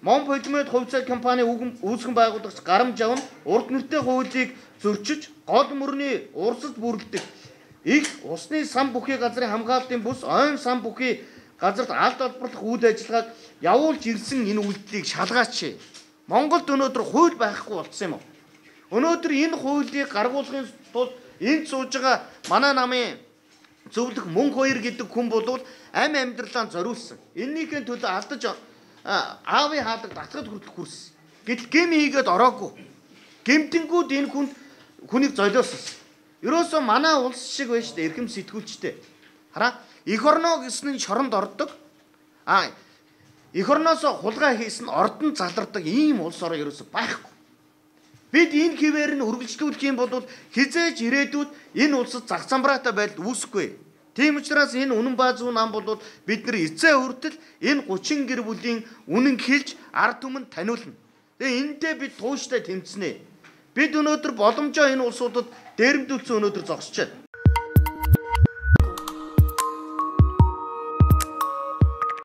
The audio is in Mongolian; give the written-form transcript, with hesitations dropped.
Монполимед хувьцаа компани үүсгэн байгуулагч Гарам Жав нь урд нэртэй хуулийг зөрчиж, гол мөрний урсаж бүрлдэг их усны сан бүхий газрын хамгаалтын бүс ойн сан бүхий газарт алд олборлох үйл ажиллагааг явуулж ирсэн энэ үйлдэлийг шалгаач. Монголд өнөөдөр хууль байхгүй болцсон юм уу? Өнөөдөр энэ хуулийг гаргуулахын тулд энд сууж байгаа манай намын зөвлөх Мөнх Хоёр гэдэг хүн бол амь амьдралаа зориулсан. Эннийхээ төлөө алдаж аавын хаалга татгад хүртэл хүрсэн. Гэтэл гэм хийгээд ороогүй. Гэмтэнгүүд энэ хүнд хүнийг золиосон. Ерөөсөө манай улс шиг байж шүү дээ, эрхэм сэтгүүлчтэй. Хараа, эх орноо гэсэн нь шоронд ордог. А эх орноос хулгай хийсэн ордон залардаг ийм улс орон ерөөсөө байхгүй. Бид энэ хэвээр нь үргэлжлүүлэх юм бол хизээж ирээдүйд энэ улсад зах замбраатай байдал үүсэхгүй. Тийм учраас энэ үнэн ба зүүн нам бол бид нар эцээ хүртэл энэ 30 гэр бүлийн үнэн хэлж ард түмэнд таниулна. Тэгээ энэтэй бид тууштай тэмцэнэ. Бид өнөөдөр боломжоо энэ улсуудад дээрэмдүүлсэн өнөөдөр зогсож байна.